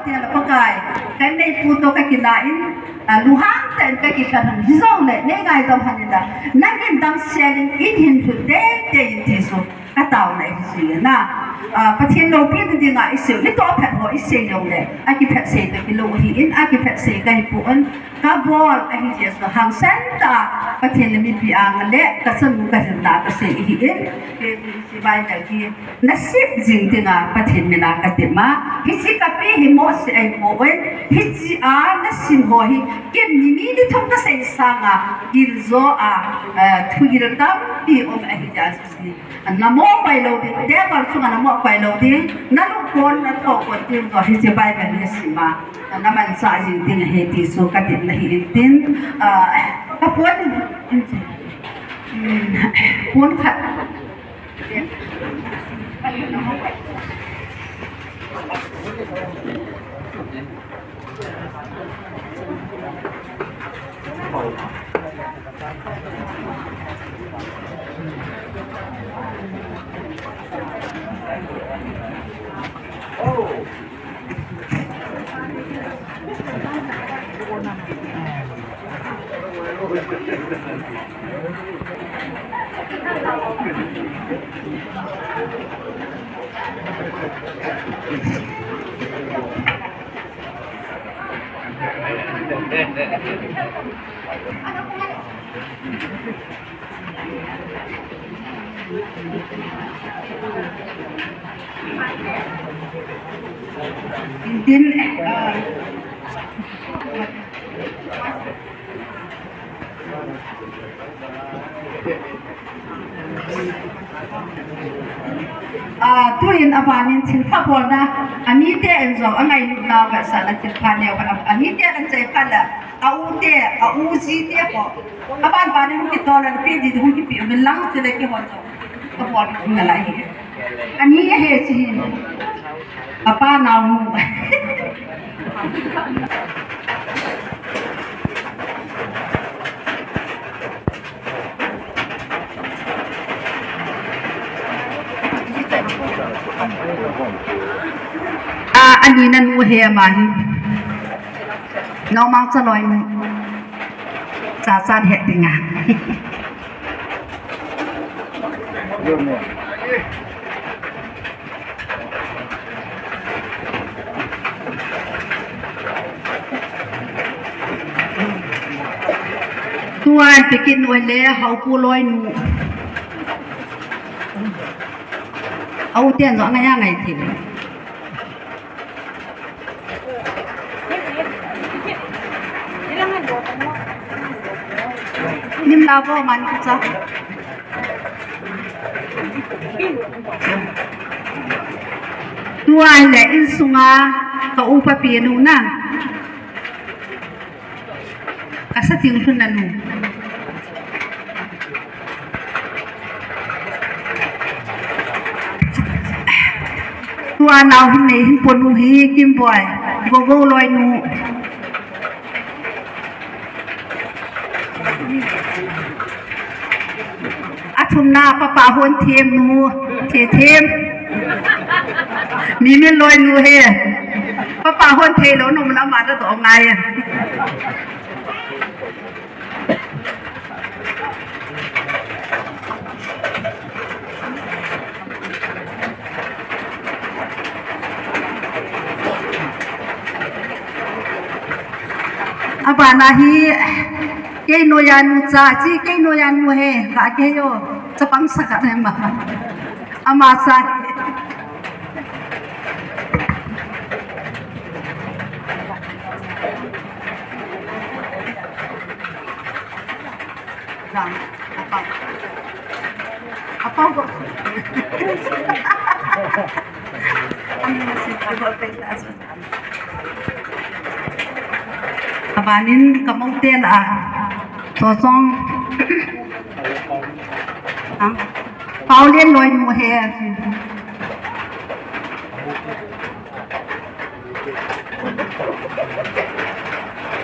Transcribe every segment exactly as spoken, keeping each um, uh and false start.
Pakai, ka neipu toh ka kila in, a, lunghang tah in ka kikhen hon, hijongle nei ngaidam hon in la, nangin damsel in, in hin lhun teitei in ti chu ka taona ahi jeh in a, a, Pathen loupina dinga i sei u, i toh phat ho i sei jongle, akiphat sei toh kilou ahi in, akiphat sei ka hi pon, ka bol ahi jeh chu hangsan tah a Pathen le mipi anga le ka chanu ka hilna ka sei ahi in, hiche Bible hi na sip jing dinga Pathen mina ka tep a. Hiche ka pi hi mohseh ahi pon, hiche a na sim ho hi ken ni ni ni thum ka sei sanga giljo a, eh, thugil tampi um ahi jeh a chu. Na mo pai lou ding, table chunga na mo pai lou ding, na lungpon na thokon ding toh hiche Bible hi sim a, na manchah jing ding ahi ti chu ka tepna ahi in tin, ah, ka pon in, in, in, pon khat. Din, ah, Ah, tuin abanin thilpha bolna, amite in jong angailutna vetsahna thilpha neo khat, amite in achaipha le, a u te, a u ji te ho, aban banin hung kitol le, pi di hung kipe uvin lang chule kihon jong kabol nalai hi. Ani ahi chu hin. Apa naonu. A, ani nanu ahi ama hi. Nomang Chaloi nu. Cha chan het dinga. Tuan tikin wale hau pu loi nu. Au tian zo ngai ngai ti. Nim la bo man ku cha. Tua le insunga ka upa pi nu na. Ka sa ting hun na nu. Tua nau hin nei hin pon u hi Kimboi. Gogo loi nu. A thumna papa hon them nu, the them. Mimin loi nu he. Papa hon thei lou nu na ma da to ngai. Abana hi, kei noiya nu cha, chi kei noiya nu he, ka kei yo, chapang saka ne ma. Ama cha. Jang, apau. Apau ko. Ano na si Apau ko. Abanin ka mong tel a. Sosong. Ha? Pau len loi nu he.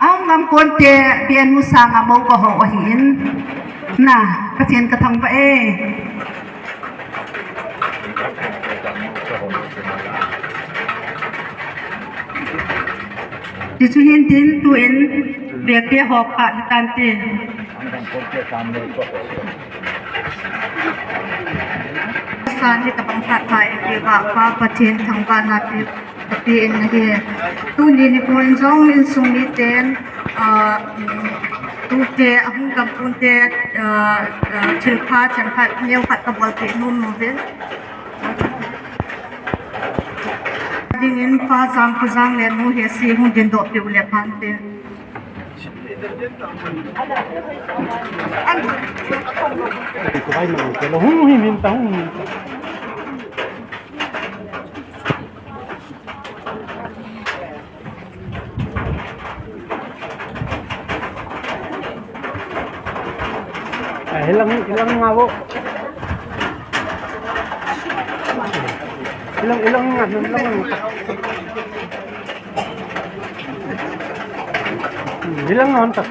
Ang ngam konte, pianu sanga mo ko ho ahin. Na, Pathen ka thangvah e. Tichu hin tin tuin bek te hop kha hitante. San hi tabang khat thai ke va pa Pathen thangvahna pi pi in hi. Tuni nikho in jong insung miten, ah, um, tute, ahung gam punte, ah, ah, thil pha, thil pha, neo khat ka bol pe nom nom ve. Dingin Pa Jangkhojang le Nu Hesi hung dingdoh peh u le phante. Eh, hilang, hilang nga bo. Hilang, hilang nga, hilang nga. Hmm, hilang nga, hilang.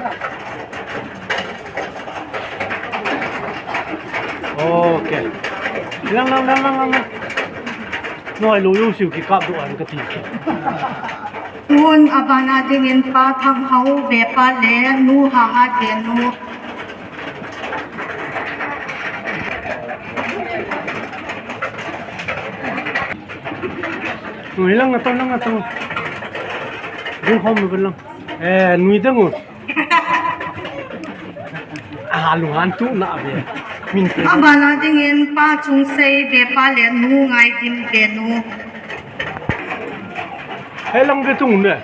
Okay. Hilang, hilang, hilang, hilang. Noi lo yo siu kikap doh an kati. Tun abana dingin Pa Thanghao Vepa le Nu Hangatbenu. Noi lang atong, lang atong. Ding hom lo lang. Eh, nui dang o. Ah, lungan tu na ve. Min pe. Abana dingin Pa Chungsei Vepa le Nu Ngaidinbenu. He lang ve tung ne.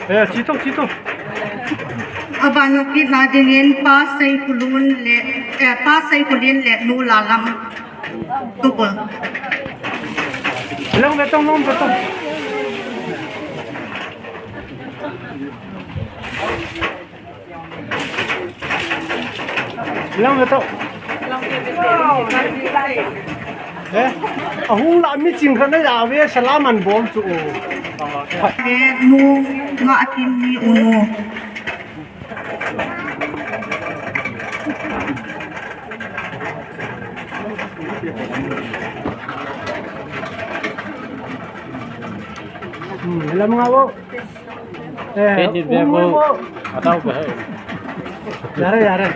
He, chi to, chi to. Abana kitna dingin Pa Seikhulun le, eh, Pa Seikhulin le Nu Lalam. Tu ko. Lang ve tong, lang ve tong. Lang ve to. Eh? Ahung la mi ching khat na ya ve salam an bol chu. Le Nu Ngatinmi unu. Hmm, lam nga bo. Eh, Kedi be bo. Atau be. Yare, yare.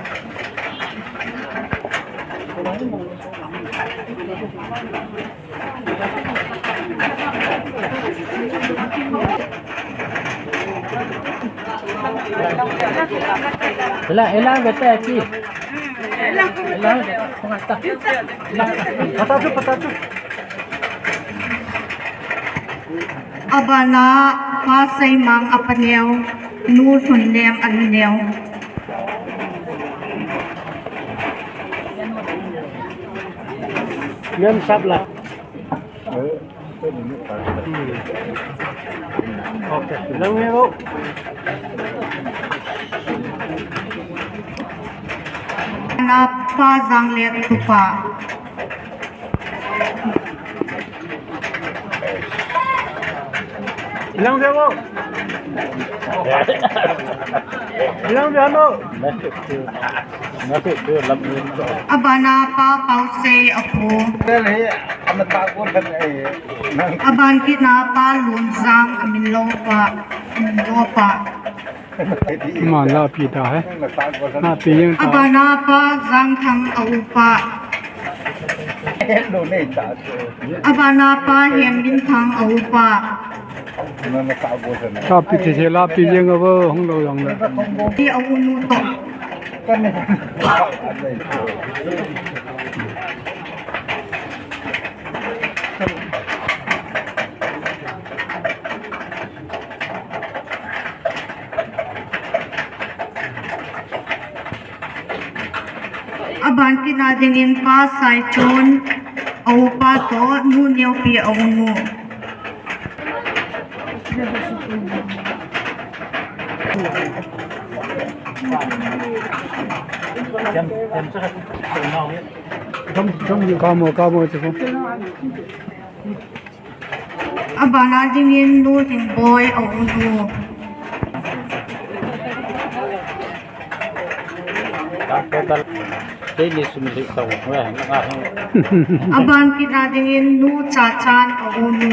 Ela, ela, bete aki. Ela, pangata. Patatu, patatu. Abana Pa Seimang apaneo, Nu Lhunnem anuneo. Nem sap la. Okay, lang neo. Abana Pa Janglet Tupa. Ilang ve bo. Ilang ve hano. Abana Pa Pausei apu. Aban kitna Pa Lunjang amin lo pa. Amin lo pa. Ima lapi ta hai. Lapi jeng ta. Abana Pa Jangthang a upa. Abana Pa Henminthang a upa. Lapi te se lapi jeng a vo hung lo jong le. Ti a unu to. Aban kitna dingin Pa Saichon a upa to Nu Neopi a unu. Kamo, kamo, Abana dingin Nu Lhingboi a unu. Aban kitna dingin Nu Chachan a unu.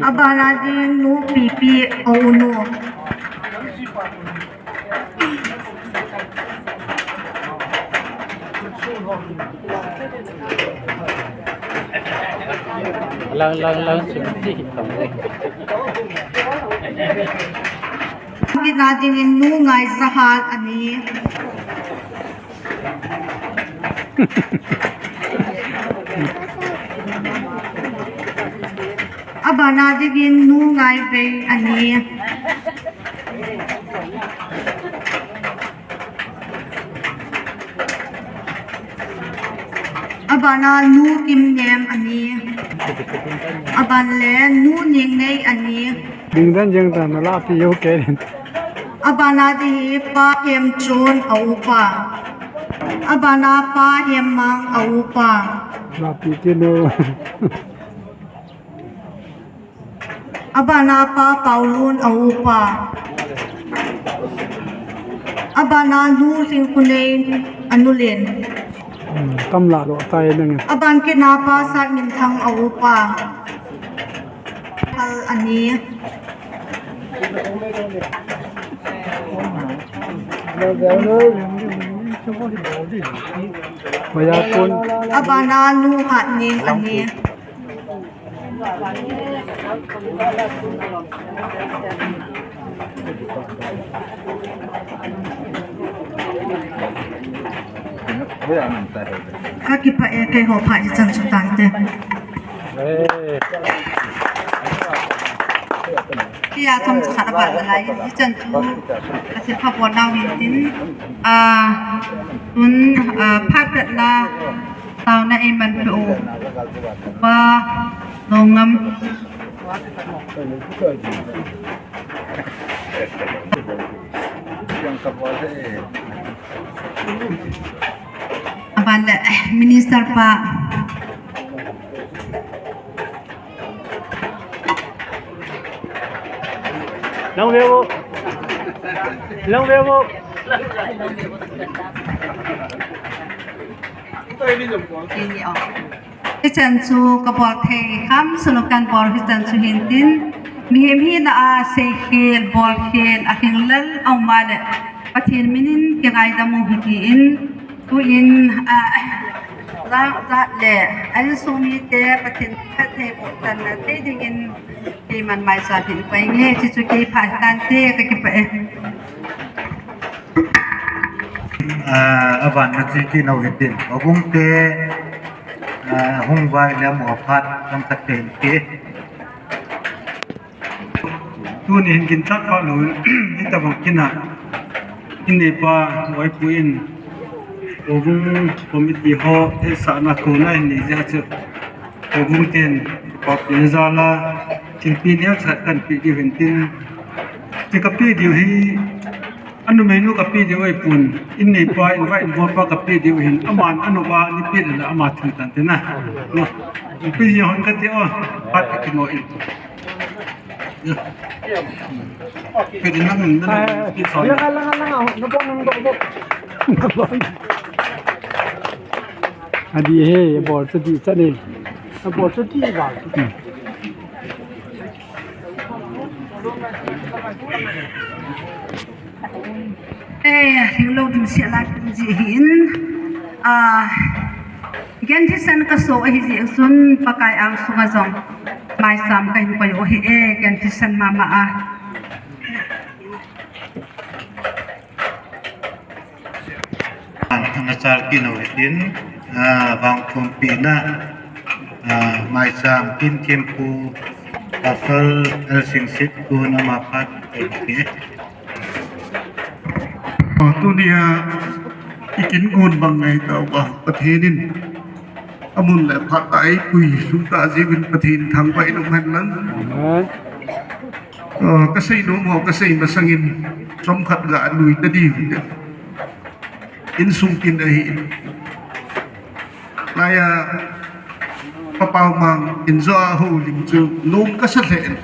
Abana ding nu Pipi Ounu. Lang, lang, lang, sumti. Kina dingin nu Ngaizahat ani. Abana dingin nu Ngaivei ani. Abana nu Kimnem ani. Aban le nu Ningnei ani. Dingdan jeng ta na la pi yo ke. Abana ding hi Pa Hemchon a upa. Abana Pa Hemmang a upa. La pi ti no. Abana Pa Paulun a upa. Abana nu Lhingkhunei a nulen. Hmm, kam la lo tai nang. Aban kina Pa Satminthang a upa. Hal ani. Maya kun. Abana nu Hatning ani. Ka kipah e, keiho phat hichan chu tante. Tia chomcha khat aban nalai, hichan chu ka thilpha bol nau hin tin, a, tun, a, phat pet la, Taona eiman peh u. Upa Longam. Aban le, eh, Minister pa. Lang ve vo. Lang ve vo. Hichan chu ka bol thei kham sunu kan bol hichan chu hin tin. Mihem hina a seikhel, bolkhel, a hinglel a um a le. Pathen minin kingaidam u hiti in. Tuin, ah, jat le, a insung mite Pathen phattheiboh tanna thei dingin keiman maisam hin koi nge, chuchu kei phat tante ka kipah e. Ah, aban na chi ki nau hitin, Houbung te, ah, hung vai le mo phat kan tak te hin ki. Tuni hin kin chat pha lou, hitabang kin a, in neipa, Vaipu in, Houbung committee ho, hetsahna kona hin nei jeh a chu, Houbung ten, pa pin jal a, thilpi neocha kan pe diu hin tin, ti ka pe diu hi, Anumeinu ka pe diu ahipon, in neipa, in vai in bolpa ka pe diu hin, aman anuva ni pe le ama thu tan te na. No. Pe ji hon ka ti o, phat ka kimo in. Pe din lang, lang, lang, lang, lang, lang, lang, lang, lang. Adi he, bol chu di cha ni. Bol chu di ba. Hmm. Eh, hing lo ding sia la kin ji hin. Ah, gen thisan ka so ahi ji sun Pakai angsunga jong. Maisam ka hin koi u ahi e, gen thisan mama a. An thana chal kino hitin, ah, vangthum pina, ah, maisam kin thempu, Pastor L Singsit, tun ama phat, eh, Tunia, i kin gon bang ngai tauva, Pathen in amun le phat a eipui lhung ta jiuvin Pathen thangvah in um hen lang. Amen. Ah, ka sei nom ho, ka sei masangin chomkhat ga lui ta diu. Insung kin ahi in. Laiya, Papa Mang in jo a houlim chu nom ka sa lheh in.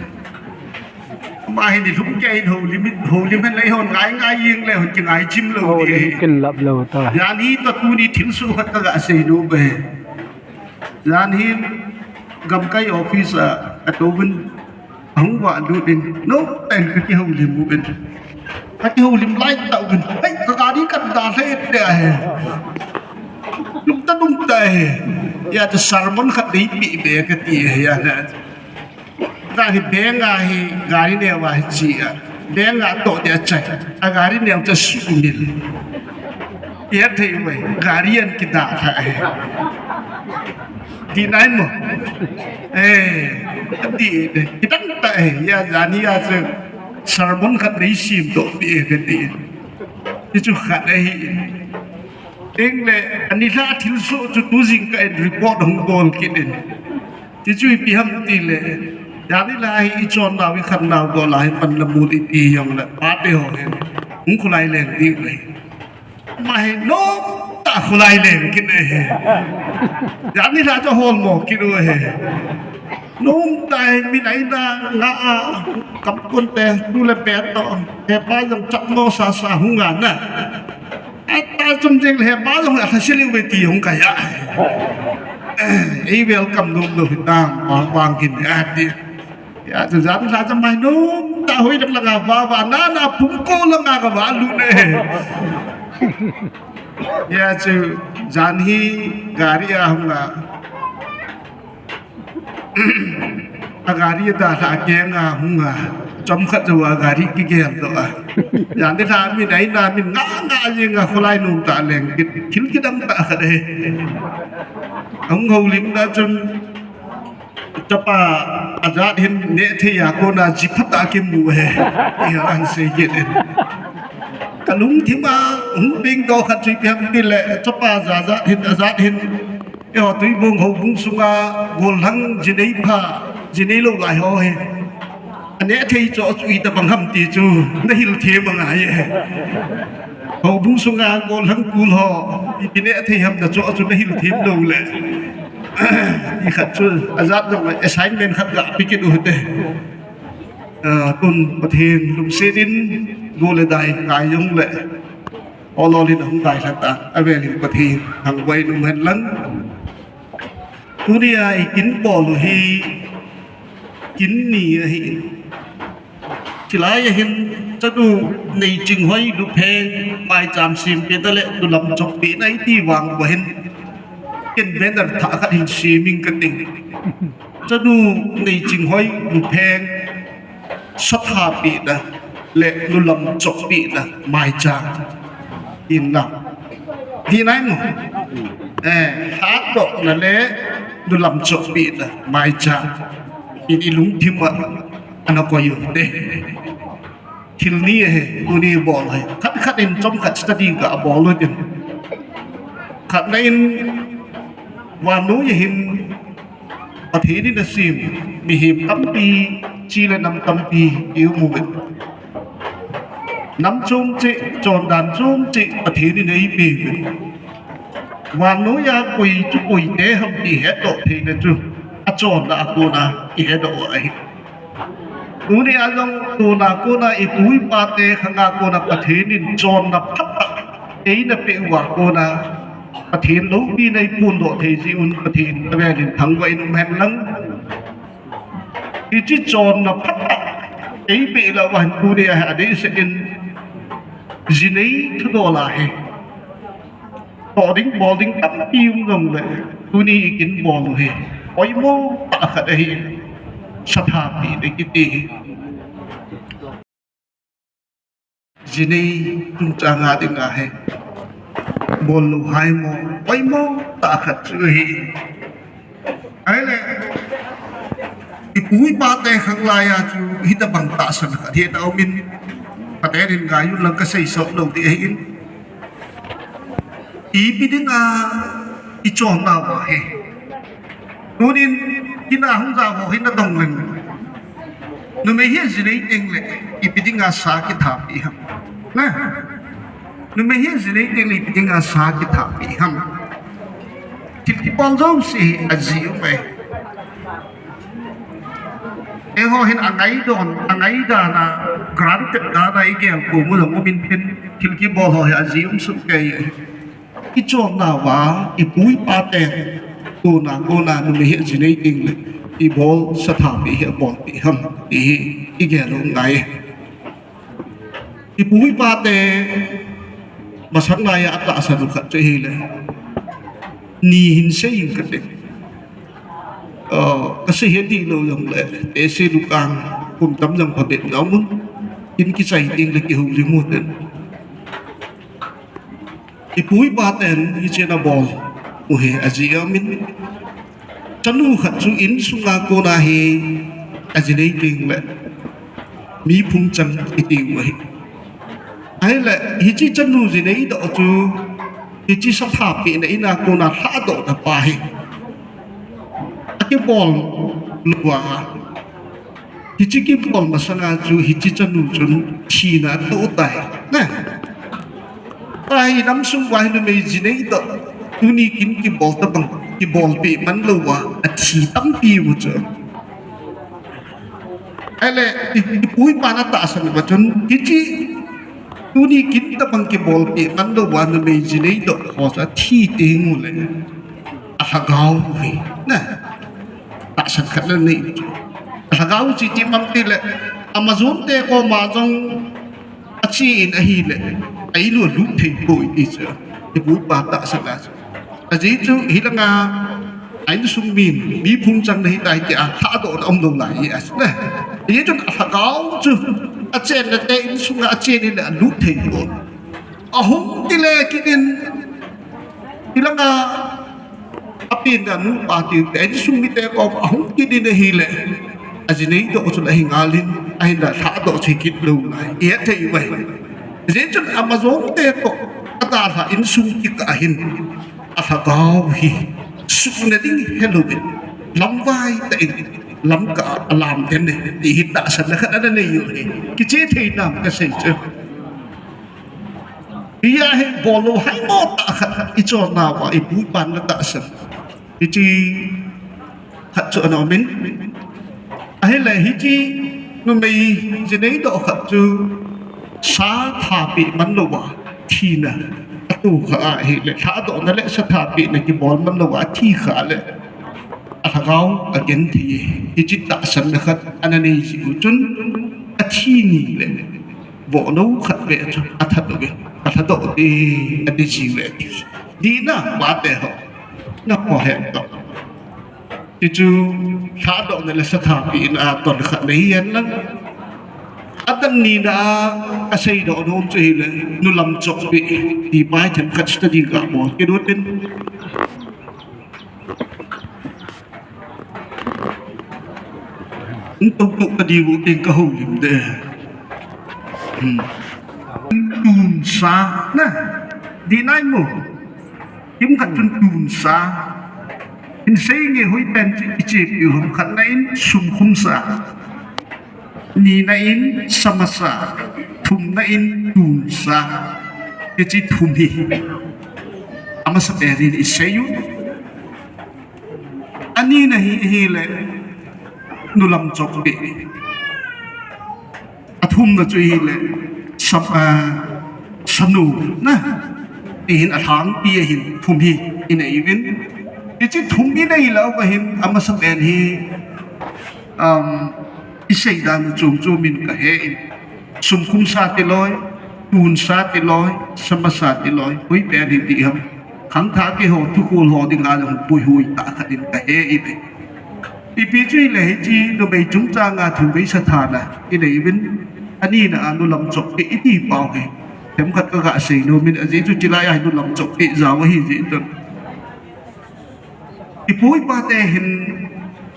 Ama hi nilhum kei in houlim, houlim hen le hon ngai ngai jeng le hon kingai chim lou di. Houlim kinlap lou ta. Jan hi toh tuni thilsoh khat kaga sei nom e. Jan hin gamkai office a katouvin ahung valut in, nomtah in kakihoulim uvin. Kakihoulim lai tah uvin. Hei, ka gari kadalha e tia ahi. Lungta lungta ahi. Hijeh chun sermon khat neipeh be kati ahi, hijeh chun. Tua hi bank a hi gari neo a hi che a. Bank a toh dia chai. A gari neo chu sumil. Hethei uve, gari an kidalha e. Ti nai mo. Eh, ti de. Kidang tah e, hijeh a jan hi a chu sermon khat neisem doh peh e kati. Hichu khat ahi. Tengle, ani lha thilsoh chu tu jingkah in report hung bol kit in. Hichu ipi ham tile, jan hi la hi ichonnau ikhanau bol a hi panla mul ipi jongle, pate ho hin hung kholai leng diu ahi. Ama hi nomtah kholai leng kit ahi. Jan hi la chu holmo kit u ahi. Nomtah hi mi naina nga a, kamkon te, tu le pe toh, hepa jong chapmo sasa hung a na. Ata chom jeng le hepa jong alhasel uve ti hung kai a. Ei welcome nom lou hitam, bang bang hin ati. Hijeh chun jan lha chu ama hi nomtah hoi lang langa va va, na na pumko langa kava lut e. Hijeh chun jan hi gari a hung a. A gari adalha a keng a hung a, chomkhat jou a gari kigel doh a. Jan hi la mi naina min nga nga jeng a kholai nomtah leng kit, thil kidang tah khat ahi. Ahung houlim na chun chapa ajat hin nehthei a kona ji phatah kimu ahi. Tia ahin sei kit in. Kalungthim a hung pengdoh khat chu ipi ham tile chapa ajat hin, ajat hin Eiho Tuibong houbung sunga gollhang jinei pha, jinei lou lai ho hi. Aneh thei chu chu itobang ham ti chu nahil them angai e. Houbung sunga gollhang kul ho, ipi neh thei ham na chu chu nahil them lou le. Ti khat chu ajat jong assignment khat ga pe kit u hite. Ah, tun Pathen lungset in go le dai ngai jong le. Ol ol in ahung dailha tan, avel in Pathen thangvah in um hen lang. Tunia ikin bol u hi, kin ni ahi. Chulai a hin chanu Neichinghoi Lupheng maicham sempeh na le nulam choppeh na iti vang uva hin ken banner thah khat hin sem ing kati. Chanu Neichinghoi Lupheng sathapeh na le nulam choppeh na maicham. Inna. Hinai mo. Eh, hatdohna le nulam choppeh na maicham. In ilungthim a ana koi u te. Thil ni ahi, tuni bol ahi. Khat khat in chomkhat study gabol u tin. Khatna in vannoi a hin Pathen in asem, mihem tampi, chi le nam tampi, i um uve. Nam chom cheh, chondan chom cheh, Pathen in eipeh uve. Vannoi a koi chu koite ham ti hetdoh theina chu, achonna a kona, ihetdoh u ahi. Tunia jong tuna kona ipu ipa te khanga kona Pathen in chonna phatah eina peh uva kona Pathen loupina iphondoh thei jeh un Pathen avel in thangvah in um hen lang. Hiche chonna phatah eipeh lou uva hin tunia hi adeisah in jinei thudol a hi. Toh ding, bol ding tampi um jongle, tuni ikin bol u hi oimo tah khat ahi, sathapeh na kiti hi. Jinei chungchang a dinga hi bol lou haimo, oimo tah khat chu ahi. Ahile, ipu ipa te khang laiya chu hitobang tahsan khat hi ana um in, Pathen in ngai un lang kasei sot lou ding ahi in. Ipi dinga ichonna uva hi. Tunin kin a hung jao ho hi nadong leng. Numei hi ajinei tengle ipi dinga sa kithapeh ham. Na. Numei hi ajinei tengle ipi dinga sa kithapeh ham. Thil kibol jouse hi ajeh um e. Eiho hin angaidon, angaidan a, granted dan a igel ko mu jong umin tin, thil kibol ho hi aji um suk kei. Ichonna uva, ipu ipa ten, tuna kona numei hi aji nei ding le, ibol sathapeh hi abolpeh ham, ti hi igel u ngai. Ipu ipa te, masang lai a atahsan u khat chu ahile, ni hin sei inge kati. Kasei hih ding lou jongle, tehse dukang, kum tam jong phabep na umun, in kichai ding le kihoulim u ten. Ipu ipa ten hiche ana bol u hi aji umin. Chanu khat chu insunga kona hi aji nei ding le, mi phung chang itiu ahi. Ahile hiche chanu ji neidoh chu, hiche sathapehna ina kona lhahdohna pa hi akibol louva, hiche kibol masanga chu hiche chanu chun thina atoh tai. Ahi, inam sung uva hi numei ji neidoh, tuni kin kibol tabang, kibolpeh man louva athi tampi u chu. Ahile, i, ipu ipan atahsan uva chun, hiche, tuni kin tabang kibolpeh man louva numei ji neidoh ho chu athi teng ule, alhagao hi, na, tahsan khat ana nei. Alhagao chu ipi ham tile, amajon te koma jong ache in ahile, a-in u alut thei poi ti chu, ipu ipa tahsan a chu. Ajeh chu hilanga a insung min, mi phung chang nahi tai tia lhahdohna umlou lai ahi. Ajeh chun alhagao chu, achenna te insunga ache in le alut thei poi. Ahung kile kit in, hilanga apenna nupa tite, insung mite koma ahung kit in ahile, aji neidoh chun ahi ngal in, ahinla lhahdoh chu hikit lou lai, ihet thei uve. Ajeh chun amajon te toh adalhah insung kikah hin, alhagao hi suhna ding helouvin, lamvai tah in lamkah a alam den e, ti hi tahsanna khat ana nei u ahi. Kiche thei nam kasei chu. Hia hi bol lou haimo tah khat ichonna uva ipu ipan ana tahsan, hiche khat chu ana umin. Ahile hiche numei ji neidoh khat chu sathapeh man louva thina atoh kha ahile, lhahdohna le sathapehna kibol man louva athi kha le, alhagao agenthei e. Hiche tahsanna khat ana nei jiu chun, athi ni le vohnou khat beh chu athat uve, alhadoh te, ati jiuve. Dihna pate ho, napo het toh. Hichu lhahdohna le sathapehna a ton khat nahi henlang. Adang nina a kaseidoh nom chu hile, nulam chohpeh ti pa hi themkhat study kabol kit utin. Ntoh toh kadiu teng kahoulim de. Tunsa, na, dih nai mo. Themkhat chun tunsa. Hinsei nge hoipen chu ichepiu ham? Khatna in sumkhumsa. Nina in samasa. Thumna in tunsa. Hiche thum hi amasapen in isei u. Anina hi, hile, nulam chohpeh. Athumna chu hile, sam, ah, sanu, na, ti hin alhangpi ahin thum hi inei uvin. Hiche thum inei lou uva hin amasapen hi, um, isei dan chom chom in kahe in. Sumkhumsa tilou, tunsa tilou, samasa tilou, hoipen hi dih ham? Khangthah keiho thukhol ho dinga jong puihoi tah khat in kahe uve. Ipi chu hile hiche numei chungchanga thumvei sathana inei uvin, anina a nulam chohpeh iti pau hi themkhat kaga sei nomin, ajeh chu chulai a hi nulam chohpeh jao ahi jeh chun. Ipu ipate hin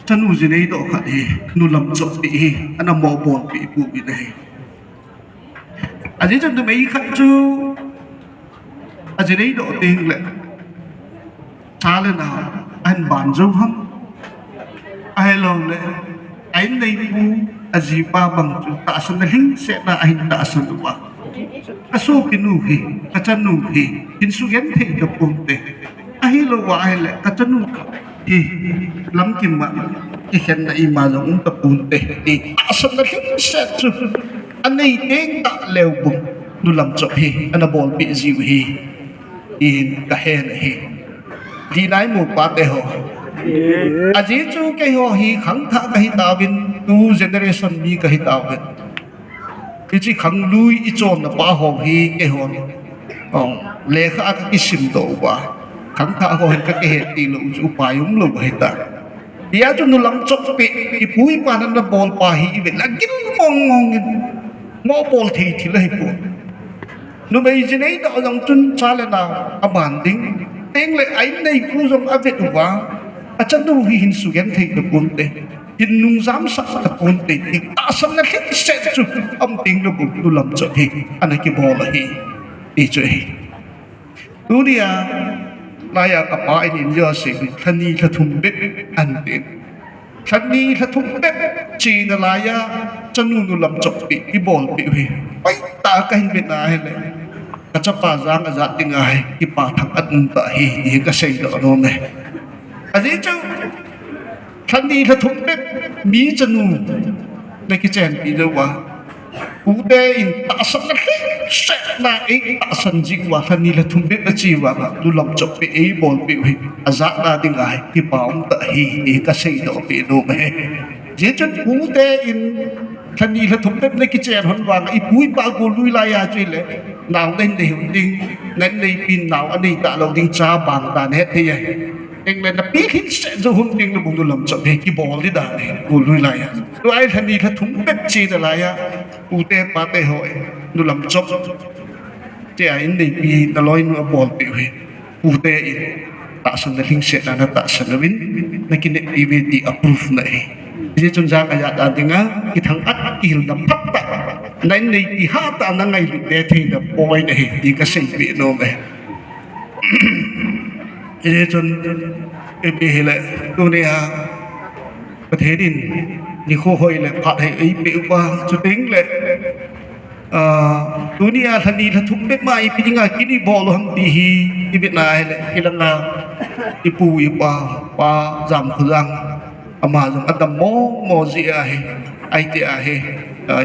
chanu ji neidoh khat hi nulam chohpeh hi ana mobolpeh pouvin ahi. Ajeh chu numei khat chu aji neidoh tengle, cha le nao ahin ban jou ham? Ahiloule a-inneipu ajipa bang chu tahsanna lhingsetna ahin tahsan uva, kasopinu hi, kachanu hi, hin sugenthei taponte. Ahilouva ahile kachanu hi lamkim a kikhenna ima jong um tapon te, ti tahsanna lhingset chu anei teng tah leu bou, nulam chop hi ana bolpeh jiu hi, tin kahen ahi. Dinai mu pate ho. Ajeh chu keiho hi khangthah kahi tauvin, tu generation mi kahi tauvin. Hiche khanglui ichonna pa ho hi keiho, lekha a kakisim doh uva, khangthah ho hin kakihet tilou chu upai umlou ahitai. Hijeh chun nulam chop peh, ipu ipan ana bol pa hi ivet le agil mong mong in, moh bol thei thil ahipoi. Numei ji neidoh jong chun cha le nao aban ding, tengle a-in neipu jong avet uva, achanu hi hin sugenthei taponte, hin nungjamsah taponte, ti tahsanna lhingset chu aum tengle bou nulam chop hi ana kibol ahi, ti chu ahi. Tunia, laiya kapa in in jouse, lhani lhathum bep ahin tin. Lhani lhathum bep chena laiya, chanu nulam chop peh ibolpeh u hi, hoitah kahin vetna hile, kachapa jang ajat dinga hi kipa thangvah umtah ahi, ti hi kaseidoh nom e. Ajeh chu, lhani lhathum bep mi chanu nakichenpi jouva, pute in tahsanna lhingsetna eitahsan jeh uva lhani lhathum bep ache vanga nulam chop peh eibolpeh u hi, ajatna dinga hi kipa umtah ahi, ti hi kaseidoh peh nom ahi. Hijeh chun pute in lhani lhathum bep nakichen lhon vanga ipu ipa gollui laiya chu hile, nao nahin nei hon ding, na-in neipin nao anei talou ding, cha bang dan hetthei ahi. Tengle napi lhingset jou hon tengle bou nulam chop hi kibol di dan ahi, gollui laiya. Tua hi lhani lhathum bep chena laiya, pute pate ho in nulam chop, tia in neipi naloinu abolpeh u hi, pute in tahsanna lhingsetna natahsan uvin, nakineppi uve ti a-proof na ahi. Hijeh chun jang ajat a dinga kithangvah kihilna phatah, na-in neipi hatah a nangailut be theina point ahi, ti kaseipeh nom e. Hijeh chun, ipi hile, tunia Pathen in nikho hoi le phat hoi eipeh uva, chutengle, tunia lhani lhathum bep ma ipi dinga kin ibol u ham ti hi ivetna hile, ilanga ipu ipa, Pa Jamkhojang, ama jong adam momo jeh ahi, ahi ti ahi,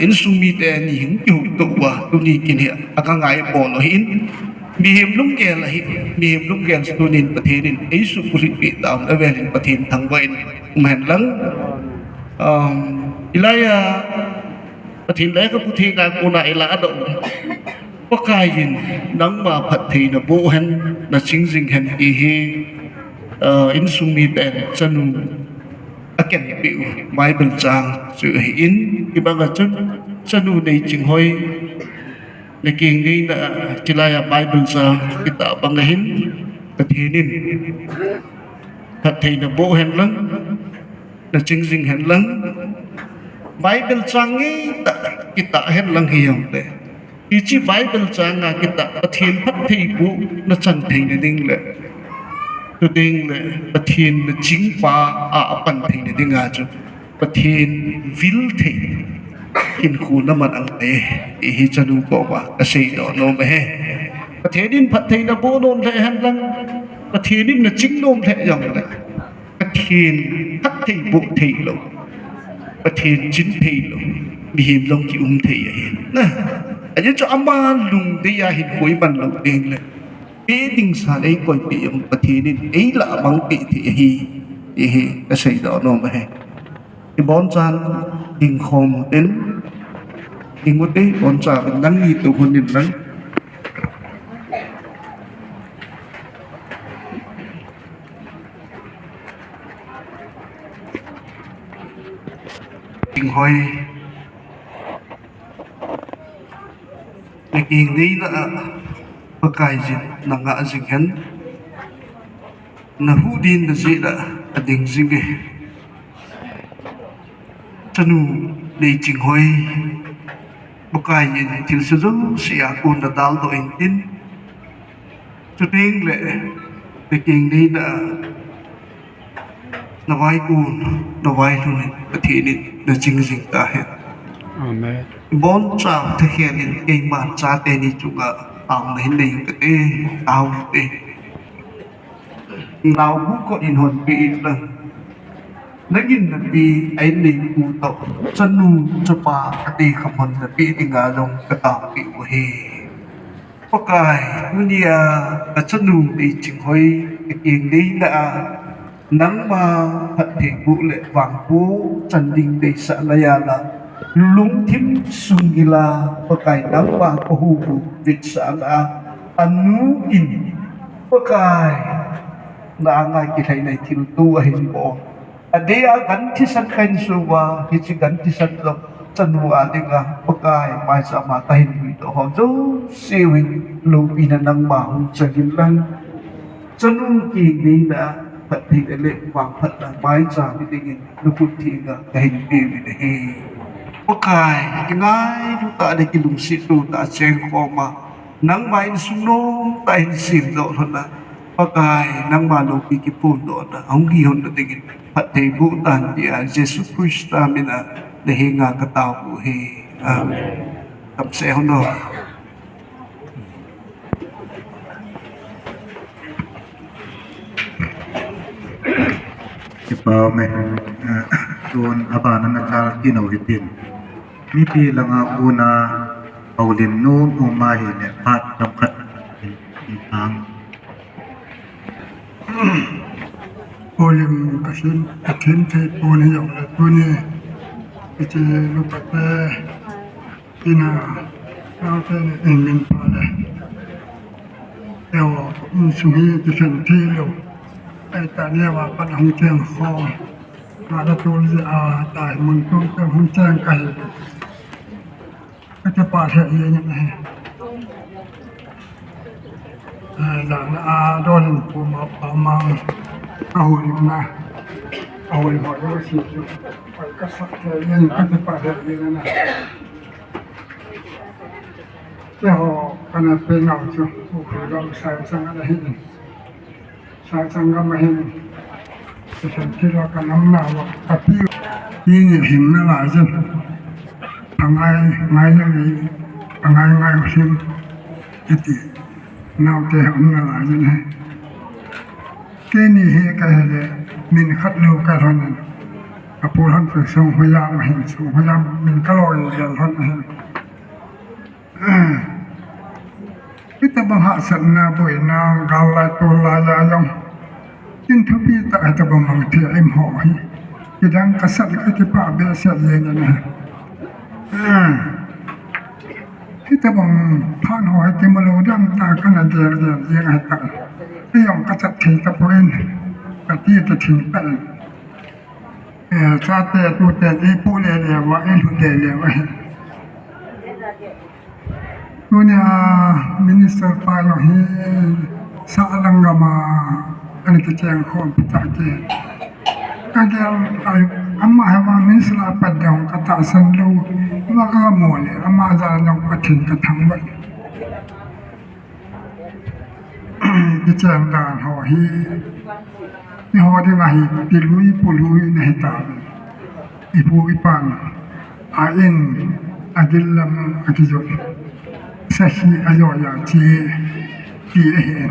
insung mite ni hung kihouto uva tuni kin hi aga ngai bol u ahin, mihem lunggel ahi, mihem lunggel chu tunin Pathen in eisuh bulhit peh tauvin, avel in Pathen thangvah in um hen lang. Hilaiya Pathen lekhabu thengna kona ilah adoh u, Pakai in nangma phattheina boh hen, naching jing hen ti hi, insung miten chanu akenpeh u Bible chang chu ahin, hibanga chun chanu Neichinghoi, nakeng ngeina a chilaiya Bible chang kitah banga hin, Pathen in phattheina boh hen lang, naching jing hen lang, Bible chang ngeitah kitah hen lang hijongle, hiche Bible changa kitah Pathen phattheiboh nachan theina ding le, chutengle Pathen nachingpa a apan theina dinga chu Pathen vil thei hinkho naman angai e, ti hi chanu koma kaseidoh nom ahi. Pathen in phattheina boh nom lheh hen lang, Pathen in naching nom lheh jongle, Pathen phattheiboh theilou, Pathen chin theilou mihem jong kium thei ahi. Ajeh chu ama lungdei a hinkho iman lou tengle, pe ding san eikoipeh jong Pathen in eilah mangpeh thei ahi, ti hi kaseidoh nom ahi. Ibonchan dingkhom utin, ding ute, ibonchauvin nangni tou hon in lang. Chinghoi, nakeng ngeina a Pakaiyin nanga jing hen, nahuhdin najeh a ading jing e. Chanu Neichinghoi, Pakaiyin thilse jouse a kon nadaldoh intin, chutengle nakeng ngeina a navaikon, navailhun in Pathen in naching jing tahen. Amen. Ibonchauva thakhen in keiman chateni chunga taona hin nei kate, taote. Naobu kot in honpeh in lang, Nangin napi a inneipu toh chanu chapa adei khamhon napeh dinga jong kataopeh u ahi. Pakai, tunia kachanu Neichinghoi kakeng neina a, nangma phattheiboh le vangboh chan ding deisah naijala, lungthim sunggila, Pakai, nangma kahoupu vetsahna a, anu in, Pakai, na anga kilhaina thilto ahin bol. Adeh a gan thisan kahin soh uva, hiche gan thisan jong chanu a dinga, Pakai, maicham a kahin puidoh ho jouse uvin, loupina nangma hung chang in lang. Chanu keng neina a, phattheina le vangphatna maicham hi dingin, nakhut thenga kahin pe uvin ahi. Pakai, kingailu tah le kilungset lou tah a chengkhom a, nangma insung nomtah a hin semdoh lhon a, Pakai, nangma loupi kiphondohna ahung kihonna dingin, phattheiboh tan tia Jesu Christa mina nahenga kataopeh u ahi. Amen. Tamseh hon o. Kipah ume, tun abana nachal kit u hitin. Mipi langa kona houlim nom um ahile phat chomkhat in, in ang. Houlim kasim, kasim thei pon hijongle tuni, hiche nupa te, ina, naote ni in min pha le. Eiho insung hi kichen thei lou. Ahitah in eiho a pat hung chengkhom. Nga katol jeh a, tahi mun tum te hung cheng kahi. Kakipah lheh jeng in ahi. Eh, jana a dol in puma pamang. Ahoulimna. Ahoulim ho jouse chu. Oi, kasah lheh jeng in, kakipah lheh jeng in ahi. Keiho kana penau chu, Pu Khulgam Saichang ana hi in. Saichang gam ahin. Kichen thei lou kanam nauva, kapi. Tuni hin nalai jin. Angai, ngai jin, angai, ngai jin. Iti. Naote hon nalai jin he. Keini hi kahile, min khat lou kalhon in. Kapu lhon chu Songhoijam ahin, Songhoijam min kaloi jel lhon ahin. Hitobang hahsatna, boina, gal lai, tol lai a jong. Tin thupi tah hitobang mang thei a um ho hi. Kidang kasah, kakipah behseh jeng in ahi. Hitobang phat ho hi kimu lou dam tah kana gel gel jeng ahi tah. Kei jong kachat thei tapon. Kati ta thing tah in. Eh, chate tute eipu le le uva, eilhu le le uva hi. Tunia minister pa jong hi sahlang gam a ana kicheng khom pi tah kei. Kagel, ai, ama hi vang minister a pat ding katahsan lou, va kamu le, ama jal jong Pathen kathangvah. Kichen dan ho hi, eiho dinga hi, pilui, pului nahi tauve. Ipu ipan, a in, agil lam, akijot. Sahi, ajoh a che, ti ahi.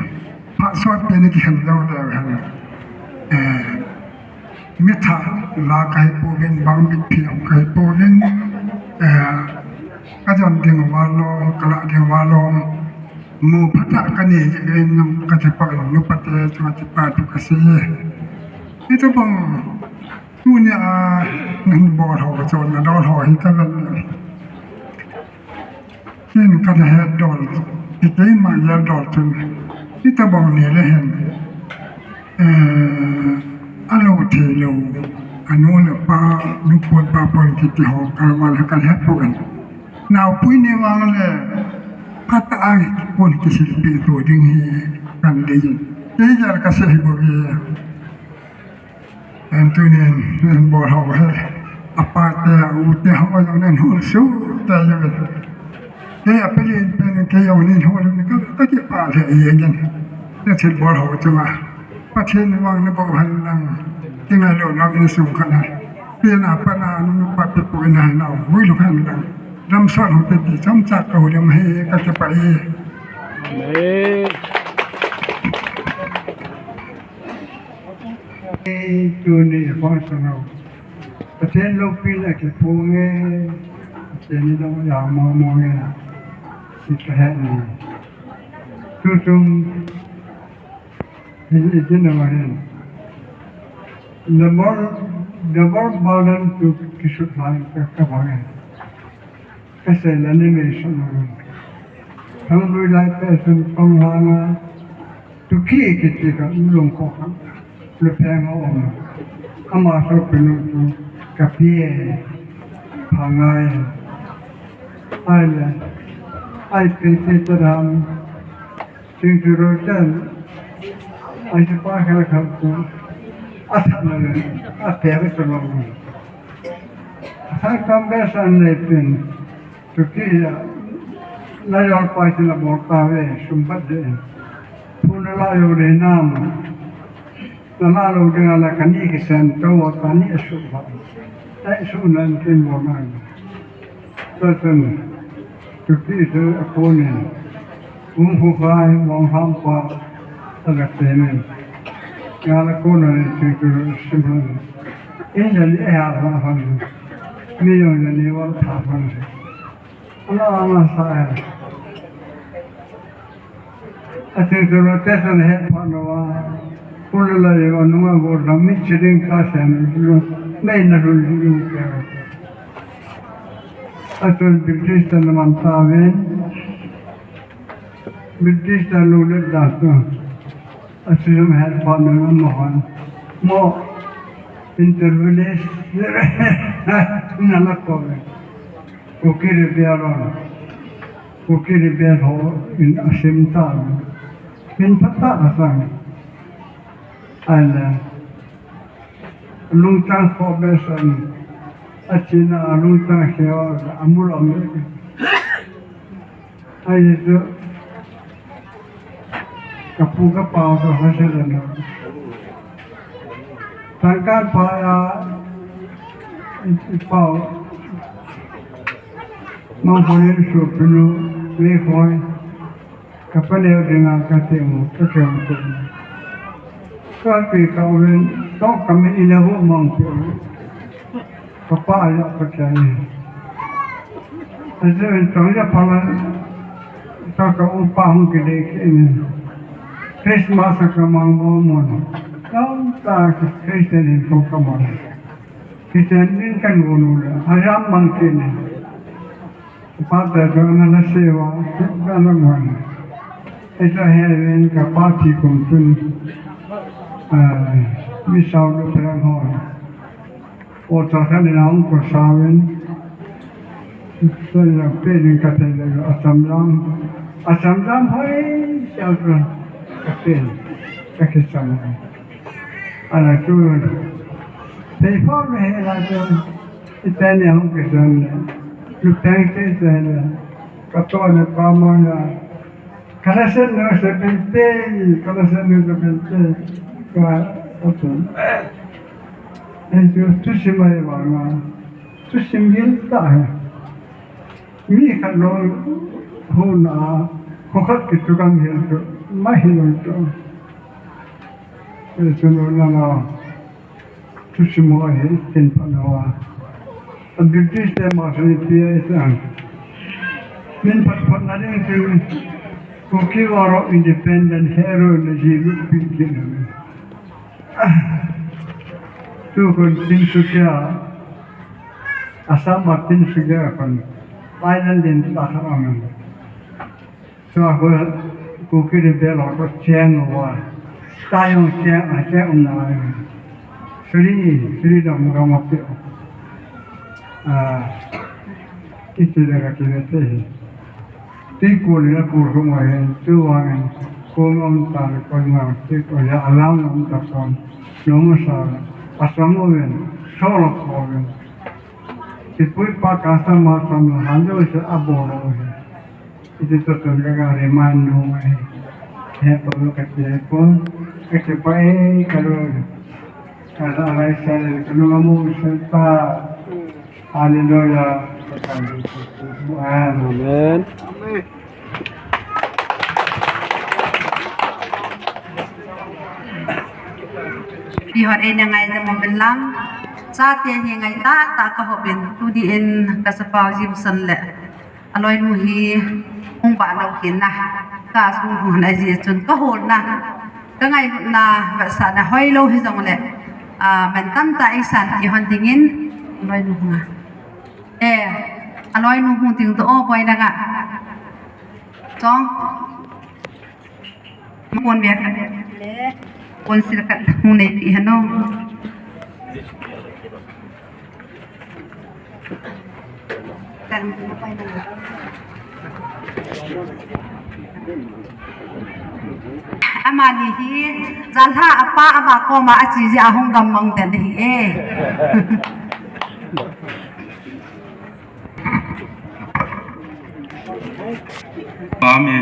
Phat sot pen in kikhen lou leu hen. Eh, Mitha la kahi pouvin, bang bit phi jong kahi pouvin, eh, kajon ding uva lom, kalah ding uva lom, mu phatah kanei jeh in jong kakipah in, nupa te chunga kipa thu kasei e. Hitobang, tunia, nahin bol ho, chonna dol ho hi kavet le. Ken kana het dol, kei keima gel dol chun, hitobang ni le hen, eh, alou thei lou, anu le apa, nu pon pa pon kiti ho, kalval he kahet pon. Naopui ni vang le, phatah a pon kisilpeh to ding hi kana dei in. Kei gel kasei hi bou ve. An tunin, an bol ho hi. Apa te, u te ho jong nan hol suh ta jong. Kei a peli pen kei jong nin hol ni ka, kakipah lheh jeng in. Nathil bol ho chunga. Pathen vang nabol hen lang. Kingailut nau insung khat na. Pen a pat a nu pa pe pu in a nau. Vui lou hen lang. Damsot ho te ti chomcha kaho dem hi kakipah e. Amen. Tuni function ho. Pathen loupina kiphong e, Pathen in lou ya mong mong e, ti kahet ni. Tuchung, in, in, in, in, the more, the more burden to kisut lai ka, kabang e. Kasei le ni mei sa na. Thang lui lai pe sun kong hanga. Tuki kiti ka lung ko ka. Lu peng a om. Ama so pinu tu ka pie. Pangai. Ai le. Ai pe pe ta dam. Sing tu ro ten. Ai se pa ka ka tu. A sa na le. A pe ka tu lo. Thang kam be san le pin. Tuki ya, na yol pai ti na bol ta ve, sum bat de. Pu na la yo de nam. Na la lo de na la kani ki sen to wa kani a su ba. Ai su nan kin bo nan. Sa sen. Tuki se a ko ni. Um hu kai, wang ham pa. A ga te ni. Ya la ko na ni ti tu sim han. In ya ni ya ha han. Ni yo ya ni wa ta han. Ana, ana sa e. Ati tu rotation he pa no wa. Kula la yo nunga go la mi chiding ka sen. Mei na lu lu ke. Atu British ta na man ta ven. British ta lu le da tu. Asisum het pa me ma hon. Mo interview le na la ko ve. Kuki rebel hon. Kuki rebel ho in asim ta. Min pata asang. Ala. Lungtang ko be san. Achina lungtang ke wa amul amul. Ai tu. Ka pu ka pa ka ha se le na. Tangkan pa ya i, i pa. Mang pa ye su pinu ve khoi. Ka pa le dinga ka te mu ka te mu. Ka pi ka wen to ka me ina hu mang pi. Ka pa ya ka chai. Ajo in tong ya pa la, ta ka u pa hung ki de ki in. Christmas ka mang mo mo no. Tong ta Christian in ko ka mang. Christian in kan go no la. Ajam mang ki ni. Pa ta jo na la sewa, ka na mo ni. Esa he ven ka pa ti kum tun. Ah, mi sao lo pra mo. O ta khan in a hung ko sa ven. Sa ya pe ding ka te le a cham lam. A cham lam hoi sa ka. Ka pe. Ka ke cham. Ala tu. Pe pho me he la tu. I te ne hung ke san le. Lu peng ke san le. Ka to ne pa ma ya. Kalasen no se pente, kalasen no se pente. Ka, oto. Ei tu, tu si mai wa nga. Tu si ngil ta he. Mi khat no hu na, ko khat ki tu kam hil tu, ma hi lo tu. Ei tu no na na. Thusim ho hi ken phat lou a. A British te ma sani pi a isan. Min phat phat na ding chu Kuki Warok Independent Hero na ji lut pi kin. Tu kon Tinsukia, Assam a Tinsukia kon island din ta kha amen. Tua ko Kuki rebel ho to cheng uva. Ta jong cheng a cheng umna. Suri, suri dam gam a pe. Ah, iti le ka ti le te hi. Ti ko le ko ko ma he, tu wa he. Ko ngam ta le ko ngam ti ko ya alam ngam ta kon. No mo sa. Asam o ven. Solo ko ven. Ti pui pa ka sa ma sa no han jo se a bo lo he. Iti to tun ka ka remind nu mai. He pa lo ka ti he po. Ka ti pa e ka lo. Ka sa rai sa le ka lo mu sa ta. Hallelujah. Amen. Amen. Pi hot e na ngai na mo ben lang. Chate hi ngai tah tah ka hopin, tuni in ka chapau Jimson le aloinu hi hung vah lou hin na, ka sung hung na ji chun ka hol na, ka ngai na, ka sa na hoi lou hi jong le, a, man tam ta i san i hon dingin, aloinu hung a. Eh, aloinu hung ding to o boi na nga. Chong. Kon bia khat le kon sira khat hung nei pi hano. Amani hi jalha apa ama koma achi ji ahung gam mang den hi e. Pame,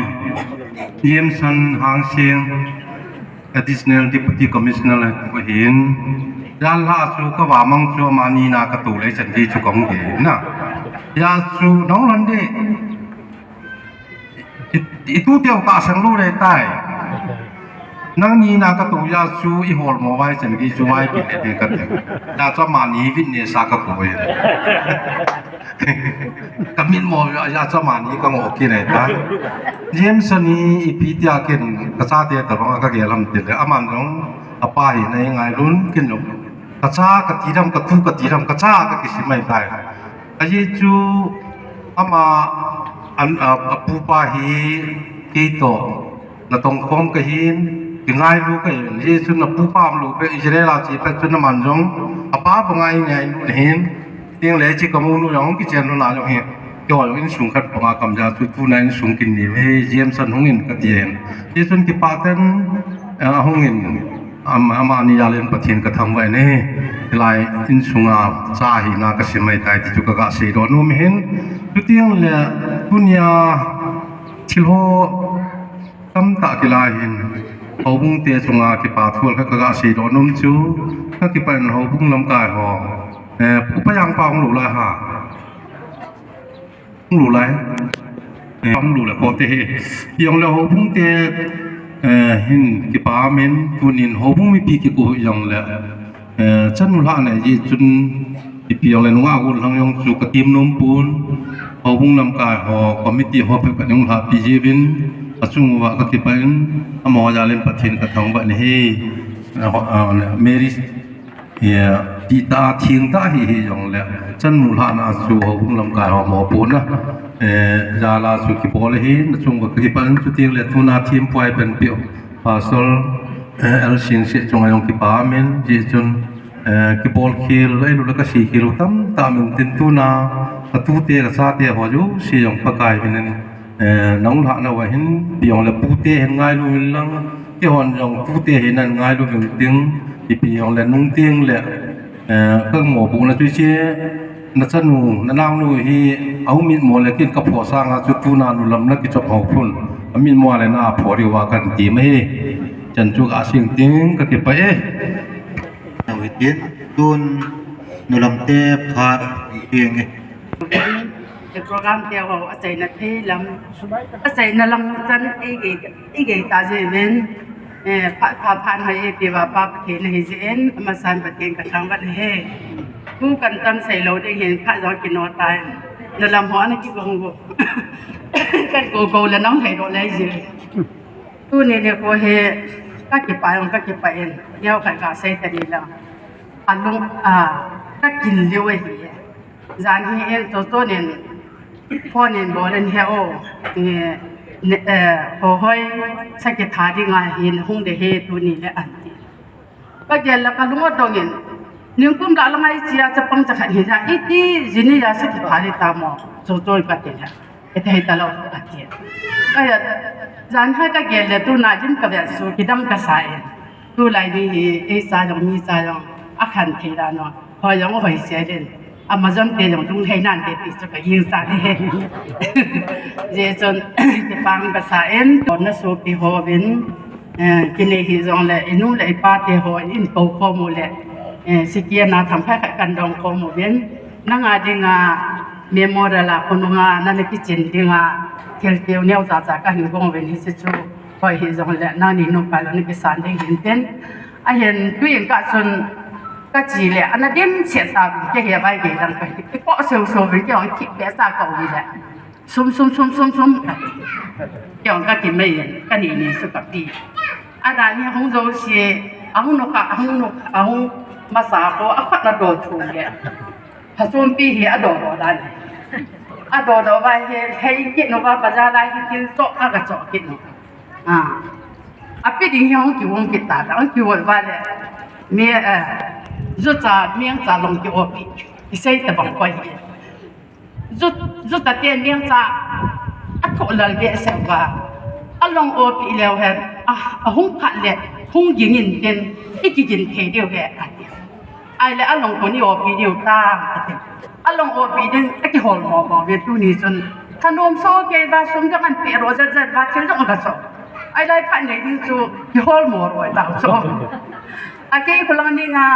Jameson Hangsing, Additional Deputy Commissioner le ku hin. Jan la chu ka va mang chu amani na ka tu le chan di chu kong de na. Ya chu nong lan de. I, i tu teo ka sang lu le tai. Nangni na ka tu ya chu i hol mo vai chan gi chu vai pi le de ka te. Ya chu amani vin ne sa ka ku e. Ka min mo ya, ya chu amani ka ngo ki ne ta. Jameson hi ipi tia ken ka chate ta bang ka gel ham ti le. Aman jong apa hi na i ngai lun ken jong. Ka cha ka ti dam, ka tu ka ti dam, ka cha ka kisim mai tai. Aji chu ama an, a, a pupa hi kei to. Na tong khom ka hin, ki ngailu ka hin, Jesu na pu pam lu pe Israel a chi pe chu na man jong, a pa pa ngai ngailu na hin, ting le chi ka mu nu jong ki chen nu na jong hin, ki ho jong insung khat pa nga kam ja chu tu na insung kin ni ve, Jameson hung in ka ti hin. Jesu ki pa ten, eh, hung in, am, ama ni ja len Pathen ka thangvah e, lai insung a cha hi na ka sim mai tai ti chu ka ga sei do nu mi hin, tu ting le, tu nia, thil ho, Tamtah kila hin, houbung te chunga kipa thu khat ka ga sei doh nom chu, ka kipan houbung lamkai ho. Eh, Upa Jangpa hung lou lai ha. Hung lou lai. Eh, hung lou lai ko te he. Jong le houbung te, eh, hin kipa min tunin houbung mipi kikou jong le. Eh, chanu lhah nei ji chun ipi jong le nungah gollhang jong chu ka tim nom pon, houbung lamkai ho, committee ho peh ka nung lhah pi jiuvin, achung uva ka kipah in, amaho jal in Pathen ka thangvah in ahi, eh, ho, eh, Mary, eh, ti ta thing ta hi hi jong le, chanu lhahna chu houbung lamkai ho mo pon a, eh, jal a chu kibol ahi, nachung uva ka kipah in, chuti le tuna thim puai pen piu. Pastor, eh, L Singsit chunga jong kipa min, ji chun, eh, kibol khel, ei lu le ka si khel u tamtah min tin tuna, ka tute, ka chate ho jouse jong Pakai min in, eh, nang lhahna uva hin, pi jong le pute hin ngailu min lang, kihon jong pute hin nan ngailu min ting, ipi jong le nung ting le, Eh, ka mo bu na chu che, na chanu, na naonu hi, a um mit mo le kin ka pho sanga chu tuna nu lam na kichop ho phun. A mit mo le na pho riu va kan ti mai. Chan chu ka sing ting ka kipah e. Nawi tin, tun nu lam te phat ting e. Program te ho, achaina thei lam, achaina lam chan ei gei, ei gei ta je ven. Eh, phat, phat, phat hoi e, pi va pa Pathen ahi jeh in, amasan Pathen ka thangvah e. Tu kan tam sei lou ding hin, phat jong kino tai. Nu lam ho ana kigong go. Kan go go le nang thei doh le je. Tuni nikho hi, ka kipah jong ka kipah in. Neo khat ka sei ta ni lang. Alung, ah, ka kin leo ahi. Jan hi en to to nen, phone in bol in he o, eh, ne, eh, ho hoi, sakhi tha dinga hin hung de he tuni le an ti. Ka gel la ka lung o dong in, ningkum dah la ngai chia chapang chakhat hi ja, iti jini ja sakhi tha di ta mo, to to ka ti la. Ka thei ta lou ka ti. Ka ya, jan ha ka gel le tuna din ka ve su kidam ka sa in. Tulai ni hi, ei cha jong, mi cha jong, akhan thei dan o. Hoi jong hoi se den. Amazon te jong tung thei nan te ti chu ka yin sa ni he. Je chun, kipah ka sa in, tonna sopi ho vin, eh, kine hi jong le, inu le ipa te ho, in ko ko mu le, eh, sikia na tham phai khai kan dong ko mu vin. Nanga dinga, memorial a ko nunga, na le kitchen dinga, thil keu neo cha cha ka hin gong vin hi si chu. Hoi hi jong le, nani nu pa lo ni kisan ding hin tin. Ahin, tu in ka chun, Kachi le, ana dimset tauvin, kei hi vai gei dang pai. Ipoh seu seu vin, kei hung kipeh sa kaum le. Sum, sum, sum, sum, sum. Kei hung kakimei, kanini su kapi. Adang hi hung jouse, ahung nokha, ahung nok, ahung masa ko, akhut na do thu le. Phasompi hi ado do dan. Ado do va hi, hei kit no va, bazar lai hi kit so, aga so kit no. Ah. Api ding hi hung kihung kit ta, hung kihol va le. Mi, eh, jucha, miengcha long ki opi. Isei tabang koi hi. Ju, jucha te miengcha, athoh lal behseh va. Along opi leu hen, ah, ahung phat le, hung ging intin, ikigin thei diu he, ati. Ahile along koni opi diu tam, ati. Along opi ding, akihol mo mo ve tuni chun. Thanom so kei va sum jong an pe ro jat jat va thil jong aga so. Ahile phat nei ding chu, kihol mo ro ta so. Akei khulang ninga,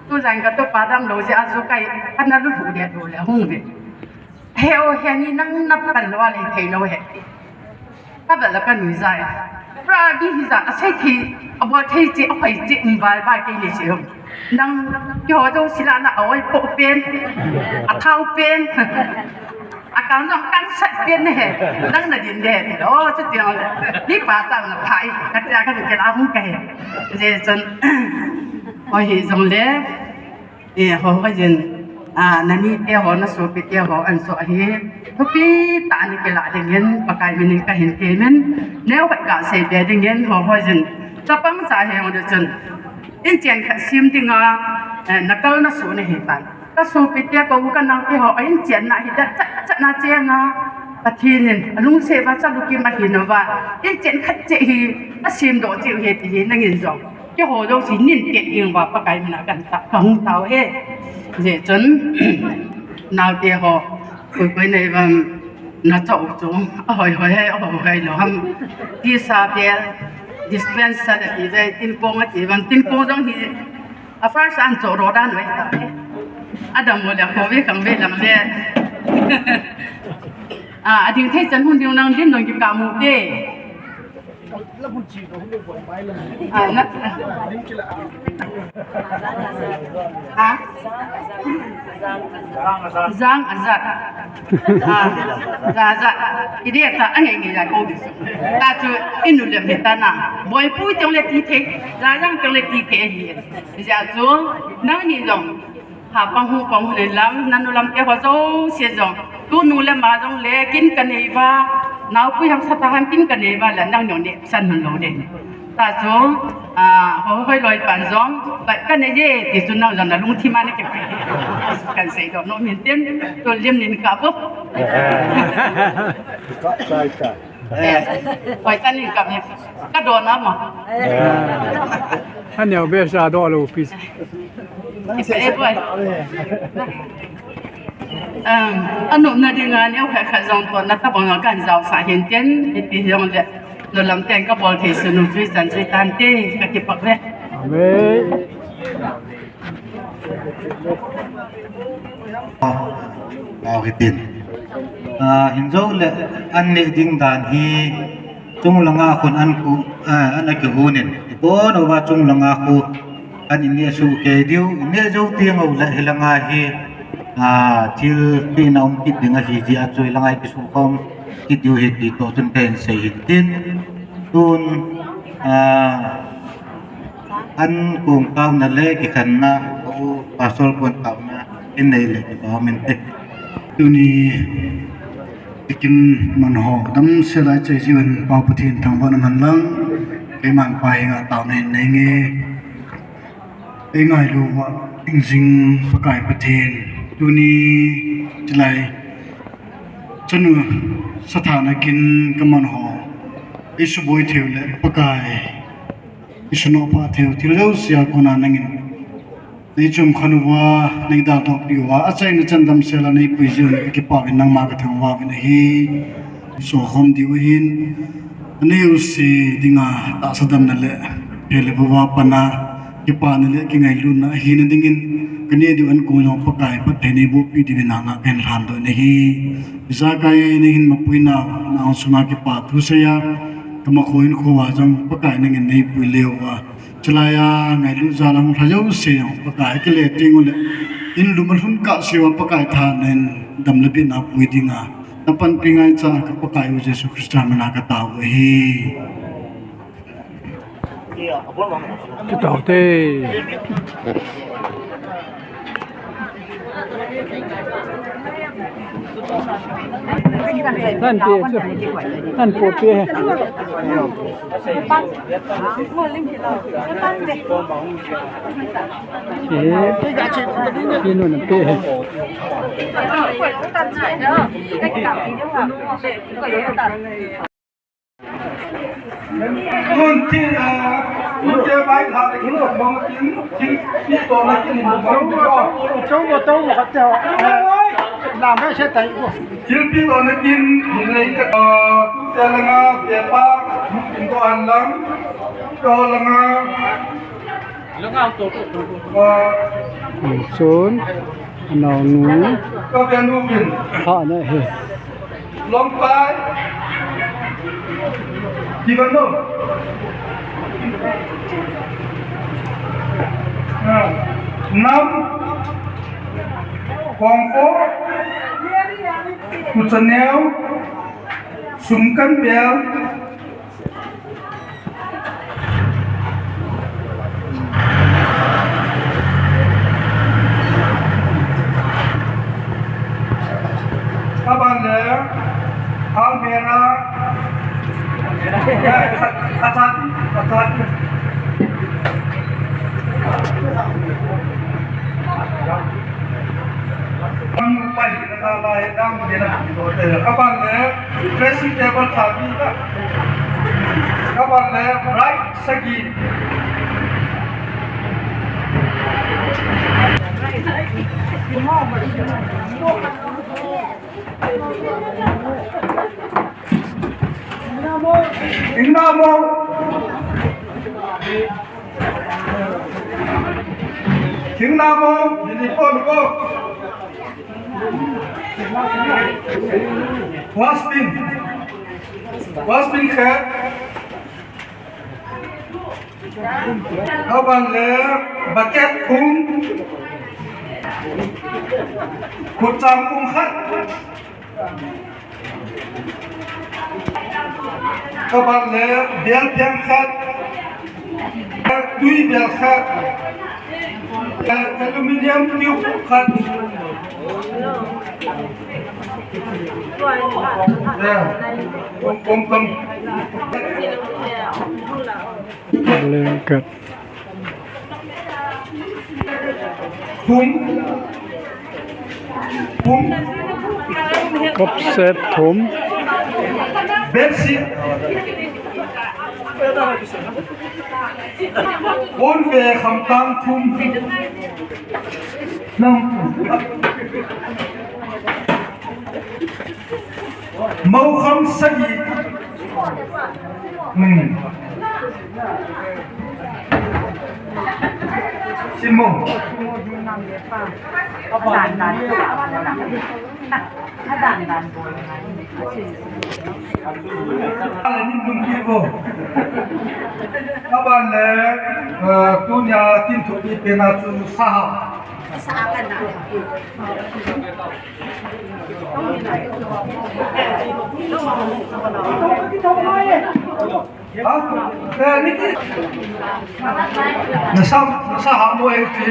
tujan katoh pa damlou jeh a chu kei, kana lulhu le lou le hung ve. He o, he ni nang na pan lou a lei thei lou he. Ka bel la ka nui jai. Pra di hi ja, asei thei, abol thei chi, ahoi chi, um bai bai kei ni chi hum. Nang, keiho jouse lah na, a oi poh pen, athao pen, akang jong kangsat pen ne he. Nang na din de, o, chu tiang le. Ni pa chang na phai, ka tia ka ni ke la hung ka he. Je chun, oi hi jong le. E, ho, ho jin, a, nani te ho, na sopi te ho, an so ahi. Thupi tah a ni kilah dingin, Pakai minin kahin temin. Neo khat kasei be dingin, ho, ho jin. Chapang cha he ho de chun. Inchen khat sem dinga, e, nakal na so na hi tan. Ka sopi te ka u ka nao te ho, a inchen na hi da chat chat na chenga. Pathen in, alungset va cha lukim ahi nova. Inchen khat cheh hi, asem doh cheh hi ti hi nangin jong. Keiho jouse nin peh ding uva Pakai mina kan ta, kahung tao e. Je chun, naote ho, koi koi nei vam, na chau chu, ahoi hoi he, ahoi hoi lou ham. Tisa bel, dispenser ati ve, tin kong ati vam, tin kong jong hi, a first an cho ro dan ve ta. Adam mo le ko ve kang ve lang ve. A, ading thei chan hun ding nang lim nong ki ka mu te. Ah, na, ah. Jang ajat. Ah, ja, ja. Ide ta angai ngai ja ko di. Ta chu inu lem hi ta na. Boi pu tong le ti the. Ja jang tong le ti the hi. Ja chu nang ni jong. Ha, pang hu, pang hu le lang, nanu lam te ho jouse jong. Tunu le ma jong le, kin ka nei va, naopui ham sapa ham kin ka nei va, le nang jong ne, san hun lou de. Ta chu, a, ho, hoi loi pan jong, ba, ka nei je, ti chu nang jong na lungthim a ne ke. Kan sei doh nom in tin, tu lim nin ka bo. Ka sai ka. Eh, hoi tan in ka bo. Ka doh na mo. Eh. Aneo be sa doh lou pi. Kisa e boi. Um, anopna dinga neo khat khat jong tonna tabang a kan jaosah hin tin, ipi jong le, nu lam ten ka bol thei sun u chui chan chui tan te, ka kipak ve. Amen. Tao hitin. Ah, hin jou le, an neh ding dan hi, chung langa khun an khu, ah, an a kihun in. Ibon uva chung langa khu, Kan in neh suh kei diu, in neh jou teng uleh hilanga hi, ah, thil pehna um kit ding ahi jeh a chu hilanga hi kisukhom kit diu ahi ti toh chun kahin sei hin tin. Tun, ah, an kong taona le kikhenna, ka u Pastor kon taona, in nei le kipah um inte. Tuni, Tikin man ho, damsel a chai jiu in Pa Pathen thangvahna man lang, keiman Pa henga taona hin nei nge. Ei ngailu uva, hingjing Pakai Pathen, tuni chilai chanu sathana kin kaman ho, ei suboi theiu le Pakai, ei sunoh pha theiu, thil jousea kona nangin nei chom khen uva, nei daldoh peh uva, achaina chan damsel a nei pui jiu in kakipah uvin nangma kathangvah uvin ahi. Sokhom diu ahin, aneo se dinga tahsa damna le phelep uva panna, kipana le kingailutna ahina dingin, kaneh diu ankong jong Pakai phatthei nei boh peh diuvin nangma kahin lhandoh in ahi. Ijakai nei hin mapui nau, nang sunga kipa thu seiya, kamakho in kho uva jong Pakai nangin nei pui leu uva, Chulai a ngailut jal a hung lha jouse jong Pakai kile teng uleh, in lum a lhun kah seuva Pakai thahatna in dam le bitna pui dinga na panpi ngaicha ka Pakai u Jesu Christa mina ka tao u ahi. Ki tao te. Nan pe chu. Nan po pe he. He. Ki nun pe he. Tun thil, ah, tun te vai kha le kin bang kin, thil pi to na kin bang ko. Chong mo, chong mo ka te ho. Lam he se tai ko. Thil pi to na kin, nei ka, ah, tun te la nga, pe pa, kin ko an lang, ko la nga. Chun, anaonu. Ha na he. Longpai. Kiban no. Nam. Kongko. Kuchaneo. Sumkan bel. Aban le, Almera, eh, Achati, Achati. Kaban le, dressing table thapi ta. Kaban le, bright sagi. Ingnamo. Ingnamo. Nini pon ko. Waspin. Waspin khe. Aban le bucket kum. Kuchang kum khat. Kaban le bel peng khat, tui bel khat, aluminium tube khat. Ya, kom, kom, kom. Blanket. Thum. Thum. Cup set thum. Bedsheet. Bon ve khamtang thum. Nam. Moukham sagi. Hmm. Simo. Aban le, eh, tunia tin thupi pena chu saha. Ha? Eh, Niki. Nasa, nasa ha mo eh, ti.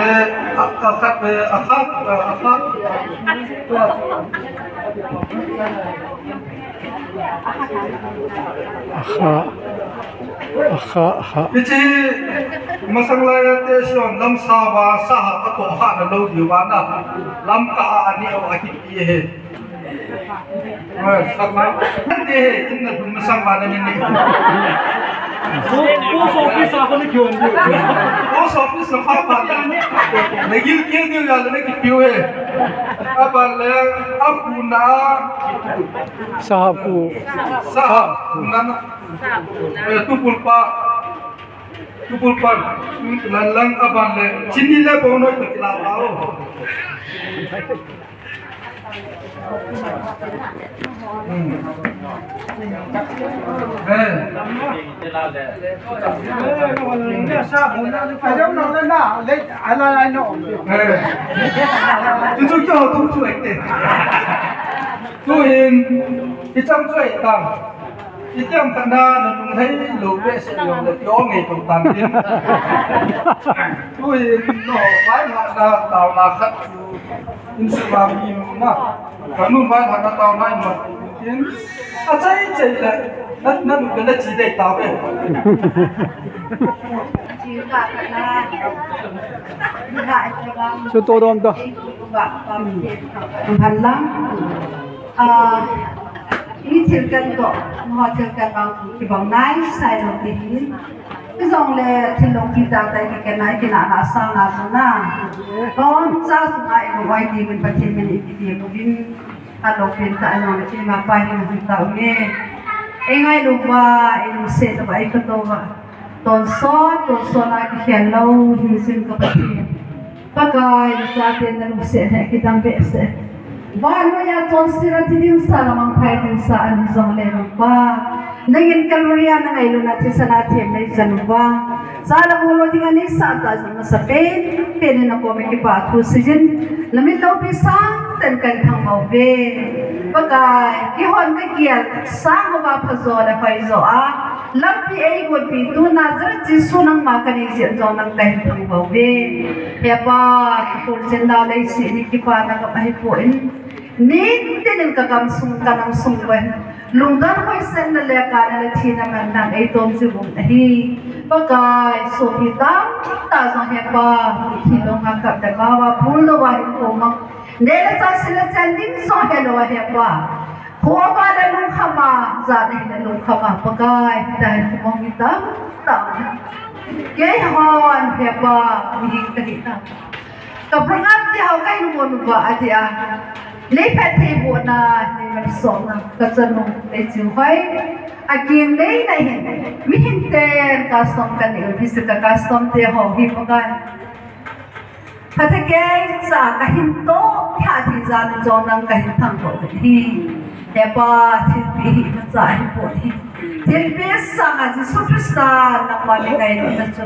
Eh, a, a khat, eh, a khat, eh, a khat. A kha, a kha, a kha. Hiche masang laiya te sion lam sava, saha, a to kha na lo diu va na. Lam ka a ani o a ki ti he. Oi, sakma. Te he, in na dum sang ba na ni ni. Post office a ko ni kyo ni. Post office na kha ba na. Na gil gil gil ya na ki piu he. Aban le, akhuna. Sahab khu. Sahab khuna. Eh, tupul pa. Tupul pa. Lan lang aban le. Chini le bonoi pa kila pa o. Tuin, icham choi tang. Itiam khat na, na lunglhai lou behseh jong le, kio ngei tou tan tin. Tuin, no, pai na, na, tao na khat. Insung a mi na, kanu mai hana tao nai ma tin. Achai chai le, na, na nu na chi dei tao ve. Chu to dom to. Bhalang. Ah, mi thil kan ko, mo thil kan bang kibang nai, sai lo ti hin. Hijongle thil lungpi tah tah kiken a, ikinahna asang na jong na. Hon cha sunga ilung oi ti min Pathen min ikiti uvin. Alungpi tah a jong le keima pa hin hung tao nge. Ei ngailu uva, ei lungset uva, ei khat uva. Tonsot, tonsot a kikhel lou, hin sin ka Pathen. Pakai, nachaten nalungset hi akidang behseh. Vannoi a chonset a thi ding sa, lamang phai ding sa, ahi jongle Lungpa. Nangin Calvary a nangailutna thisan a themna ichan uva. Cha le mu lo ding a neisah tah jong masapen pen in nakoma kipa thu seijin. Namit loupi sangtah in kahin thangvah uve. Pakai, kihon kagel sang uva phajo le hoijo a. Lampi eigonpitu Nazareth Jesu nangma kanei jeh jong nang kahin thangvah uve. He Pa, kakhol chen nau leiset hi kipana gam ahipon. Nitin in kagamsung, kanamsung uva hin. Lungdon hoisetna le kana le thina man nang eitom jiuvin ahi. Pakai, sopi tamtah jong He Pa, thilong a kap le gao a phul lou a hin koma. Neh le chah sil le chen ding jong helou a He Pa. Kho a va le lungkham a, jana hile lungkham a, Pakai, hitia hi khomang mi tamtah. Keihon, He Pa, mihem kahi ta. Ka program ti ho kahin mon uva atia. Nei phatthei bohna, nei malsomna, ka chanu, nei ching hoi. Akin nei na hin, mihem ten custom kanei u, hiche ka custom te ho hi Pakai. Phatthei kei cha kahin toh, phatthei jana jong nang kahin thangvah u hi. He Pa, thilpeh hina cha hipon hi. Thilpeh sanga Jesu Christa nangma mi ngailutna chu.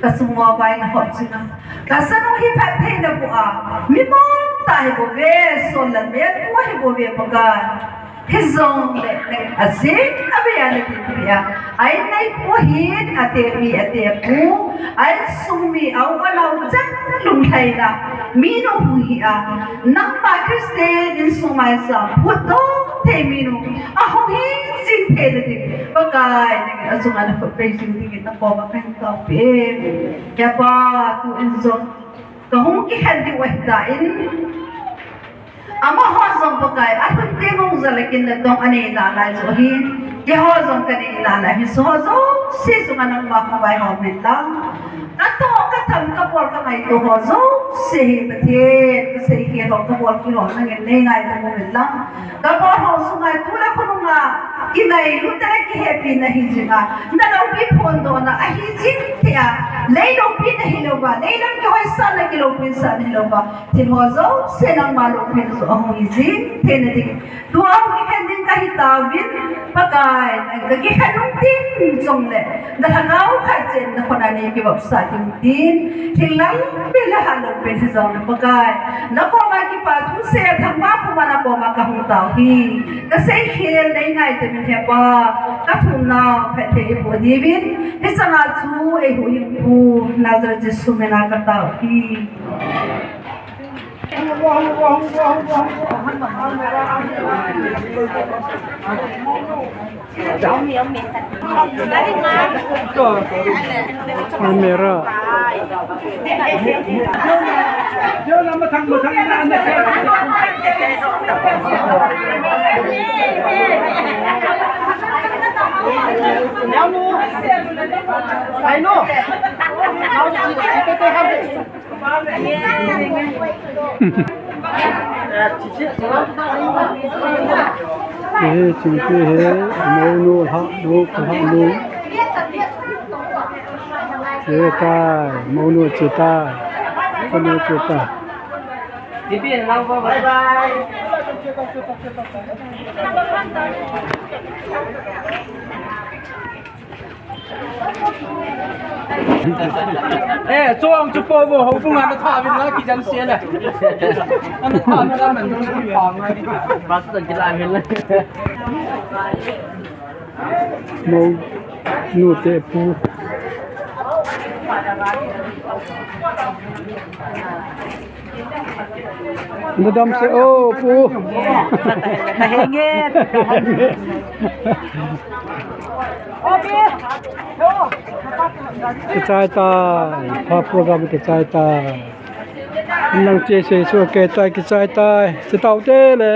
Ka sung uva vai nahop jing a. Ka chanu hi phatthei naboh a. Mi bon tah hibouve, sol le mel pu hibouve Pakai. Hijongle, ajing abei a nadinpi a. Ahin neipu hin, atepi, atepu. Ahinsung mi, a u anao chan lunglhaina. Minu hung hi a. Nangma Christian insung maicham phutdoh thei minu. Ahung hi jing theina ding. Pakai, nangin achunga nakhut pei jing dingin nakoma kahin taopi e. He Pa, tuin jong. Kahung kikhen diu ahitan. Amaho jong Pakai, alhun teng hung jal a kin le tong anei nalai chu ahi. Keiho jong kanei nalai hi, hiche ho jouse chunga nangma khovai hom hen lang. Katoh, katham, kabol, kangaito ho jouse hi Pathen, kaseikhel ho, kabol khel ho nangin nei ngaidam hen lang. Kabol ho sunga tule khonunga kingailut le kihepina hi jinga, naloupi phondohna ahi jing thei a, nei loupina hilouva, nei lam kihoisahna, kiloupina hilouva. Thil ho jouse nangma loupina joh ahung hi jing theina ding. Tua hung kikhen ding kahi tauvin, Pakai, nang kakikhen nung ding jongle, na lhagao khat cheh in nakhut a nei kivopsah ding tin, thil lampi le hat loupina hijongle Pakai, nakoma kipa thusei a thangvah puma nakoma kahung tao hi. Kaseikhel nei ngaidam in He Pa, kathumna phatthei eiboh diuvin, hichanga chu eihuhhingpu Nazareth Jesu mina katao hi. Camera. I know. Hi, chingpi hi, mounu lhah nu, ka lhah nu. Che tai, mounu che tai. Kanu che tai. Bye bye. Eh, chuang chu po bo, houbung a na tha vin na kijan sia na. Ana tha vin na man dun ki pa ngai. Bas tan kila hin la. Mounu te pu. Nadam se o pu. Tahenge. Kichai tai, pha program kichai tai. Nang che se su ke tai kichai tai. Che tau te le.